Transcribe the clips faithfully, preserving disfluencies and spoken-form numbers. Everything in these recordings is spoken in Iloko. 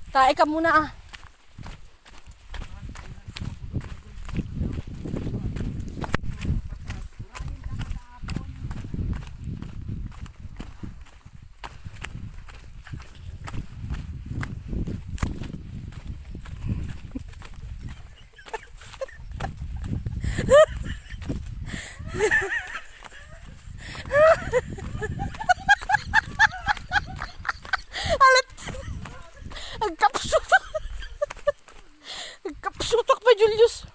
Tae ka muna, ah. Alat! Agkapsutak! Agkapsutak pa, Julius!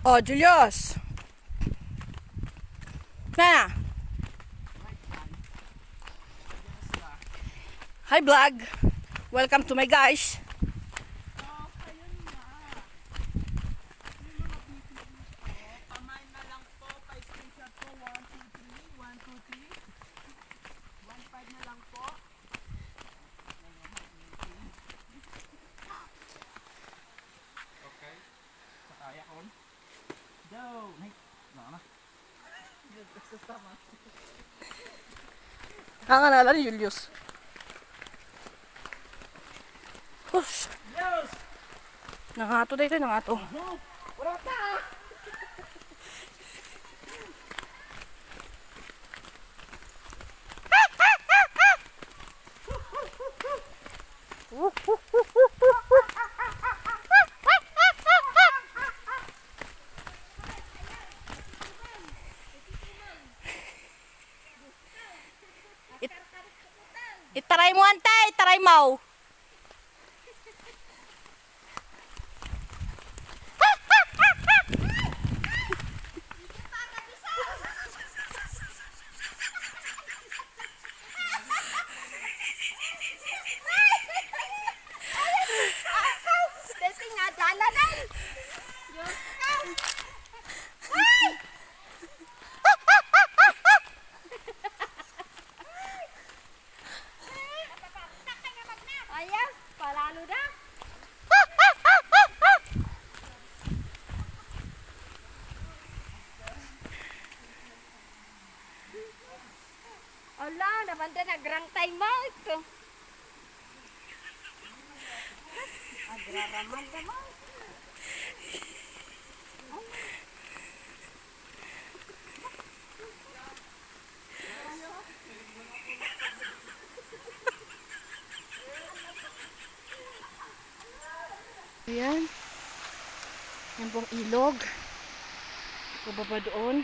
Oh, Julius. Na. Hi, vlog. Welcome to my guys. Okay. Sa kaya kon. Go! Nay! Wala na. Ang alala ni Julius. Hus! Julius! Nangato daytoy, nangato. Wala ta! It-, itaray mo, ante, itaray mo. Dati nga, dalanan. Diyos ko. Ay! Ayan, palalo na. Ala, naman din, nagrang time out. Agraramad naman. Ayan. Yan pong ilog. Pababa doon.